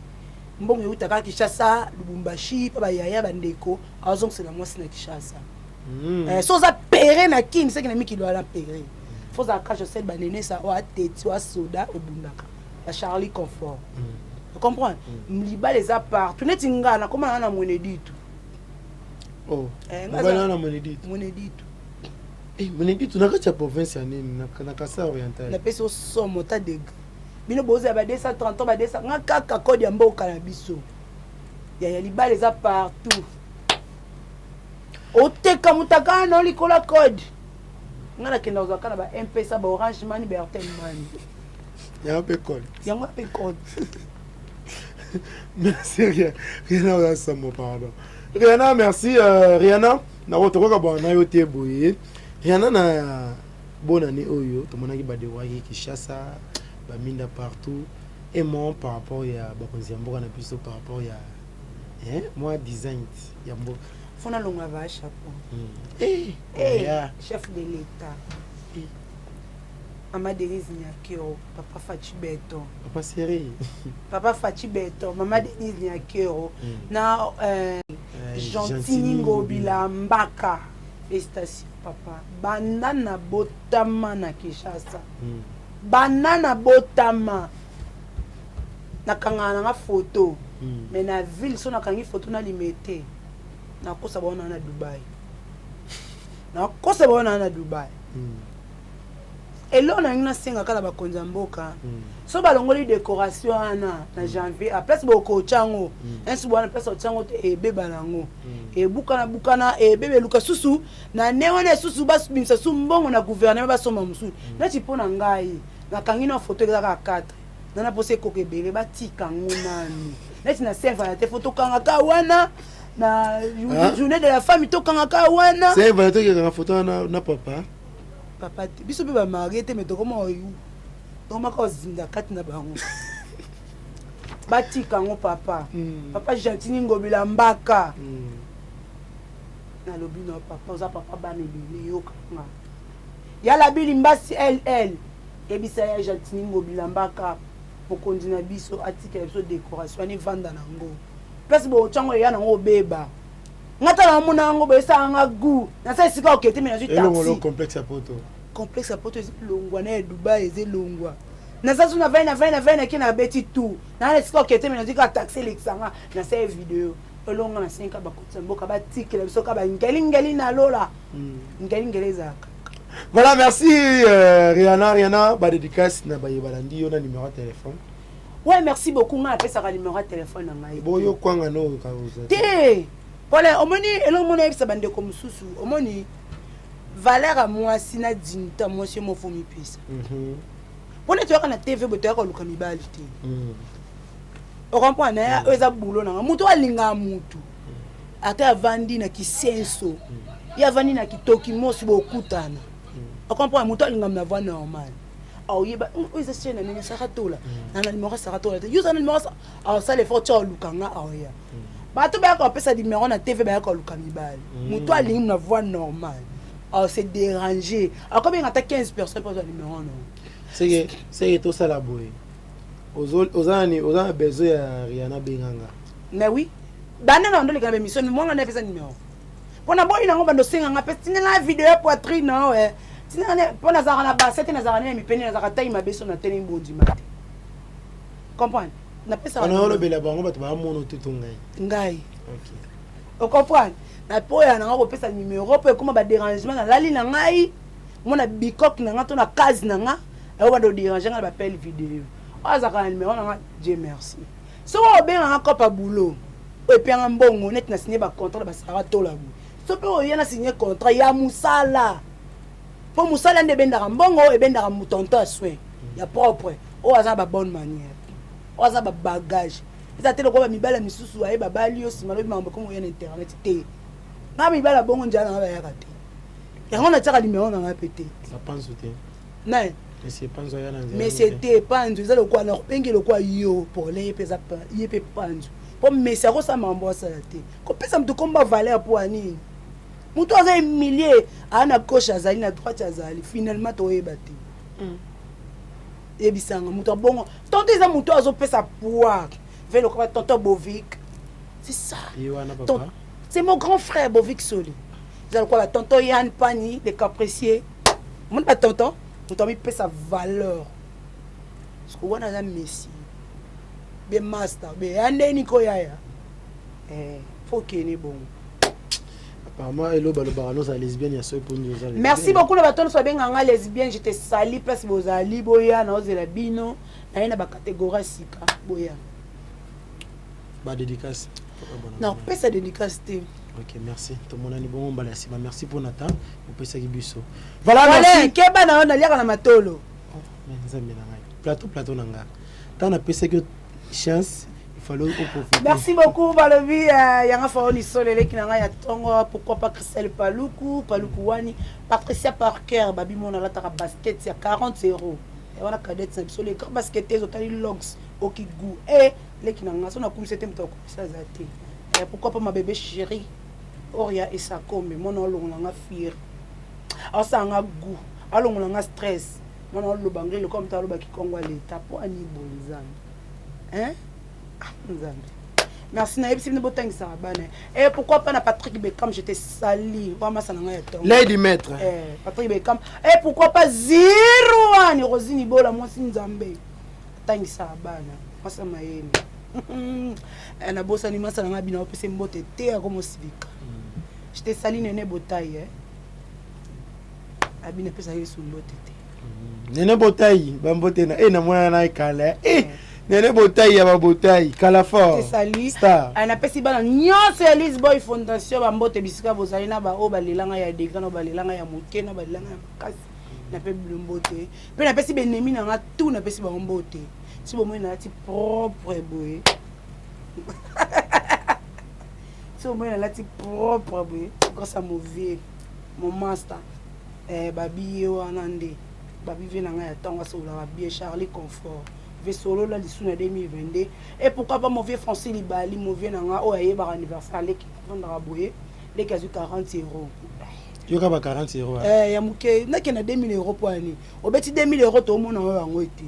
S2: mbongo eutaka Kinshasa, Lubumbashi mpe bayaya bandeko azongisela mwasi na Kinshasa. So oza pere na kini seki na mikili wana pere fo ozalaka Josel banenesa oyo ateti oyo asoda obundaka ba Charlie Confort. Comprendre, libala eza partout neti nga nakoma nanga na mwene ditu.
S1: Oh, mobali na mwene ditu?
S2: Mwene ditu.
S1: Mwene ditu na kati ya province ya nini? Na Kasai Oriental?
S2: Napesi osomo ta degré bino bozala ba 230 ans ba 200 nga kaka code ya mboka na biso yaya. Libala eza partout, oteka mutaka na likolo ya code. Nga nakenda kozwaka na ba Mpesa, ba Orange Money, ba Airtel Money.
S1: Yango mpe code?
S2: Yango mpe code.
S1: Merci Rihanna, oza sambo, pardon Rihanna, merci. Rihanna, nako tokoka bwana na yo te boye. Rihanna, na bonne année oyo tomonaki badewaki Kinshasa baminda partout et moi par rapport ya bakonzi ya mboka na biso, par rapport ya hein, mwa design ya mboka.
S2: Fo nalonga va chapeau.
S1: Eh,
S2: hey,
S1: yeah.
S2: Chef de l'État Mama Denise Nyakero, Papa Faci Beton.
S1: Papa Seri.
S2: Papa Faci Beton, Mama Denise Nyakero na Gentini Ngobila Mbaka, félicitation papa. Banda na botama na Kinshasa, banda na botama nakangaka nanga photo, mais na ville so nakangi photo na Limete, nakosa bango naa na Dubai, nakosa bango naa na Dubai. Eloko na ngai nasengaka na bakonzi ya mboka, so balongoli décoration wana na janvier, a place bokotya yango insi wana, place otya yango te, ebeba nango, ebukana bukana, ebeba, eluka susu na ne wana esusu babimisa su mbongo na gouvernement basomba mosusu. Neti mpo na ngai nakangi na photo eza kaka 4 nana mposa ekoka ebele, batika yango nanu neti na Saint Valentin fo tokangaka wana na journée de la femme, tokangaka wana.
S1: Saint Valentin okekanga photo wana na papa?
S2: Papa te, biso mpe bamarie te, me tokoma tokomaka ozinda kati na bango. Batika yango papa. Papa Gentini Ngobila Mbaka, nalobi na papa, oza papa bana ebele, yokanga yala bili mbasi ll yebisa ya Gentini Ngobila Mbaka, mokonzi na biso, atikela biso décoration wana evanda nango place botyango eya nango obeba. Nga tala namona yango boye esalanga goût, nasa esika okete me nazwi taxi.
S1: Complexe ya poto.
S2: Complexe ya poto eza elongwa na ya Dubai, eza elongwa. Naza so na vai na vai na vai nake nabeti tour naa na esika okete me nazwi kaka taxi elekisanga, nasala video elonga. Nasengi bakotisa mboka batikela biso ka bangelingeli na lola, ngelingeli ezalaka.
S1: Voilà, merci Rihanna. Rihanna, ba dédicace na baye balandi yo na numéro ya téléphone.
S2: Ouais, merci beaucoup. Ngai napesaka numéro ya téléphone na ngai.
S1: Boyo kwanga no?
S2: Te pole, omoni eloko mona yebisa bandeko mosusu, omoni valeur ya mwasi na dignité ya mwasi, yo mofo mipesa mpona toyaka na TV boye, toyaka koluka mibali te, ocomprendre? Na oyo eza bulo nanga, motu alingaka mutu ata avandi na kisenso, ye avandi na kitoki mosi, bokutana, ocomprendre? Motu alingaka na voie normale, aoyeba oyo eza chaîne na nini, Saratola na numéro Saratola te, yo oza na numéro, aosala effort tia oluka nga, aoya. Bato bayaka kopesa numéro na TV bayaka koluka mibali. Motu alingi na voie normale. Ase déranger, akobenga ata 15 personnes mpo azwa numéro no.
S1: Seke tosala boye, oza na besoin ya Rihanna, benganga.
S2: Mais oui, banda na bandoleka na baémission, mwanga nde apesa numéro mpo na boyi nango, bando osenganga mpe tindela video ya poitrine nao, tindela mpo nazalaka na base te, nazalaka nene mipene, nazalaka tai mabe, so na telemi bondima te, comprendre? Napesaka.
S1: Olobela bango, bato bamono te to ngai?
S2: Ngai, ocomprendre? Na po ya nanga kopesa numéro mpo ekóma badérangement, nalali na ngai, mona bicoque na nga to na case na nga, ayo banda odérange nga na baappel vidéo. Oyo azalaka na numéro na nga, Dieu merci, soki obenganga copa boulot oyo epianga mbongo neti na signe bacontrat na basalaka tola boye, so mpe oya na signe contrat ya mosala, mpo mosala nde ebendaka mbongo, ebendaka tonton ya soin ya propre, oyo aza na babonne manière, oyo aza babagage. Eza te lokola bamibala misusu aye babali yo, nsima lobi makambo ekomi oya na internet te. Nga mibala bongo nzala nanga bayaka te, yango natiaka numéro nanga mpe te.
S1: Nani?
S2: Mese te, panzu eza lokwa na kopenge lokwa yo pole, ye mpe eza ye mpe panzu, mpo mese akosala makambo asala te, kopesa moto komba valeur mpo ya nini? Moto aza humilie, aa na gauche azali, na droite azali, finalement toyeba te. Yebisanga moto abongo tonton eza moto azopesa poids ve lokola tonton Bovic, c'est ça. C'est mon grand frère Bovic Soli, eza lokola tonton Yann Pani le capricier, omoni batonton, moto amipesa valeur, parce que wana aza messi be master be ya ndeni koyaya, faut kene bongo.
S1: Apparemment elo balobaka noza lesbienne ya soki mpo oza.
S2: Merci beaucoup na bato nyonso babengaka nga lesbienne, je te sali. Place bozali, boya, naozela bino, naye na bacatégorie ya sika, boya.
S1: Badédicace?
S2: Napesa dédicace te.
S1: Ok, merci, tomonani bongo mbala ya nsima. Merci mpo na temps opesaki biso.
S2: Voilà, merci. Keba na yo, naliaka na matolo.
S1: Nzambe na ngai, plateau, plateau na nga, ntango napesaki yo chance, il fallait oprofiter.
S2: Merci beaucoup. Balobi yanga faoni solo eleki na ngai ya ntongo. Pourquoi pas Christelle Paluku, Paluku wani, Patricia Parker, babi mona alataka basket ya 40 euro ya wana, cadette na biso, les grands basketteurs, otali logs oki gu e leki na nga, so nakumisa te, moto akumisa aza te. Pourquoi pas ma bébé chérie Oria Esakombe, mwana olongola nga fier, asala nga goût, alongola nga stress, mwana oloba ngai lokola moto alobaki kongo ya leta mpo ani boye. Nzambe, hein? Ah, Nzambe, merci. Nayebisi bino botangisaka bana. Et pourquoi pas na Patrick Beckham, je te sali wamasa na ngai ya ntongo.
S1: Lady maître.
S2: Patrick Beckham. Et pourquoi pas zero wani Rosine Ibola, mwasi Nzambe, atangisaka bana, mwasi ya mayele. Nabosani masa na ngai, bino opesa mbote te, akomosilika. Je te sali, nene botai, eh? Abino apesaka yesu mbote te.
S1: Nene botai, bambote na e namonana na ekala e nene botai ya babotai kala fort.
S2: Sali.
S1: Star.
S2: Napesi bana nyonso ya Lisboy Fondation bambote bisika bozali, na baoyo balelanga ya degré, na balelanga ya moke, na balelanga ya makasi, nape bino mbote. Mpe napesi benemi na nga tu, napesi bango mbote. Si bomoi nalati propre boye, si bomoi nalati propre boye, grâce à mon vieux, mon master, babi ye wana nde babi vie na ngai ya ntango asololaka bien, Charlie Confort ve solola lisu na 2022. Et pourquoi pas mon vieux Francis Libali, mon vieux na nga oyo ayebaka anniversaire, aleki afandaka boye, leki azwi 40 euro.
S1: Yoka ba 40 euro.
S2: Ya moke, nakende 2000 euro mpo ani obeti 2000 euro, toomona oyo yango ete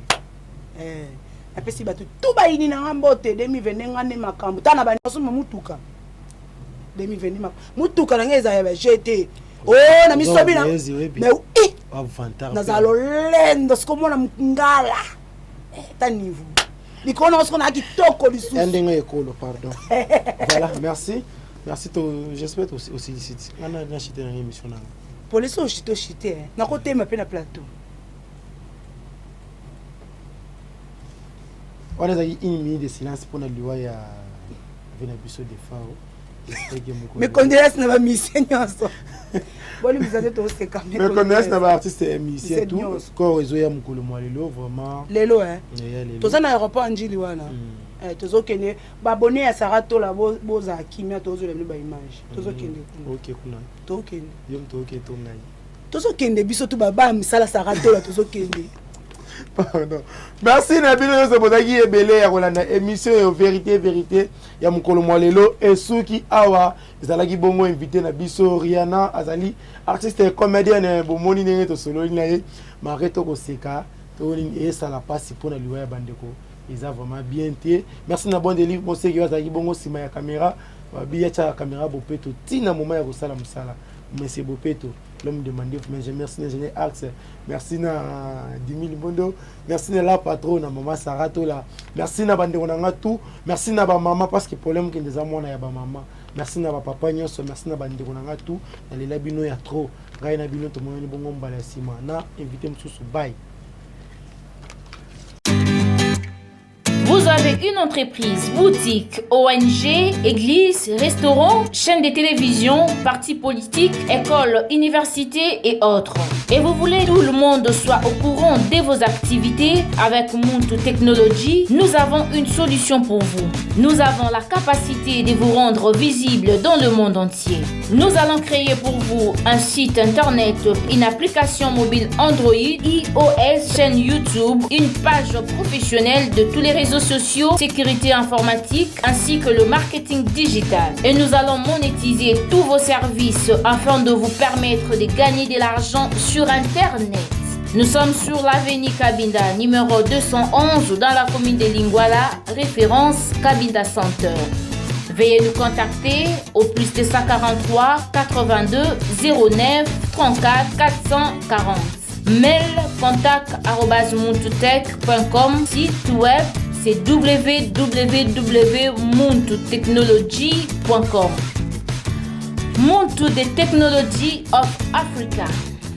S2: napesi bato tu bayini na nga mbote. 2022 nga nde makambo ta na banyosoma mutuka 2022, mutuka na ngai ezala ya baje te o na misobi na mais nazala lolendo, siko omona ngala ta niveau likolo nango, siko naa kitoko lisusu.
S1: Ndenge ekolo, pardon. Voilà, merci, merci to, j'espère aussi nga na chite na émission nanga.
S2: Polisi oshite, oshite, nakotema mpe na plateau.
S1: Wana ezalaki une minute de silence mpona liwa ya ve na biso Defao.
S2: Mes condoléances na bamusicien nyonso, bolimbisa te, toseka.
S1: Mes condoléances na baartiste musicien tout corps ezoya mokolo mwa lelo vraiment.
S2: Lelo toza na aéroport Njili wana, tozokende. Babone ya Sara Tola, bozala kimia, tozwela bino baimage, tozokende
S1: kuna.
S2: Tokende.
S1: Yo moto oke to ngai?
S2: Tozokende biso tu, babaya misala Sara Tola, tozokende.
S1: Pardon. Merci na bino nyonso bozalaki ebele ya kolanda émission oyo vérité vérité ya mokolo mwa lelo esuki awa. Ezalaki bongo invité na biso Rihanna, azali artiste comédienne. Bomoni ndenge tosololi na ye, malgré tokoseka to nini, esala mpasi mpona liwa ya bandeko, eza vraiment bien te. Merci na Bon Delive Moseki oyo azalaki bongo nsima ya caméra. Babi atiaka caméra bopeto ntina moment ya kosala mosala. Monsieur Bopeto, l'homme de Mandef. Mais merci na ingénieur Axe, merci na Dimi Limbondo, merci na la patronne, na mama Sarah Tola, merci na bandeko na nga tout, merci na bamama, parce que problème kende eza mwana ya bamama. Merci na bapapa nyonso, merci na bandeko na nga tout. Nalela bino ya trop. Ngai na bino tomonani bongo mbala ya nsima na invité mosusu. Bye.
S7: Vous avez une entreprise, boutique, ONG, église, restaurant, chaîne de télévision, parti politique, école, université et autres. Et vous voulez que tout le monde soit au courant de vos activités? Avec Muntu Technology, nous avons une solution pour vous. Nous avons la capacité de vous rendre visible dans le monde entier. Nous allons créer pour vous un site internet, une application mobile Android, iOS, chaîne YouTube, une page professionnelle de tous les réseaux sociaux, sécurité informatique ainsi que le marketing digital. Et nous allons monétiser tous vos services afin de vous permettre de gagner de l'argent sur Internet. Nous sommes sur l'avenue Kabinda, numéro 211, dans la commune de Lingwala, référence Kabinda Center. Veuillez nous contacter au plus 243 82 09 34 440. Mail contact@muntutech.com. Site web, c'est www.muntutechnology.com. Muntu the Technology of Africa.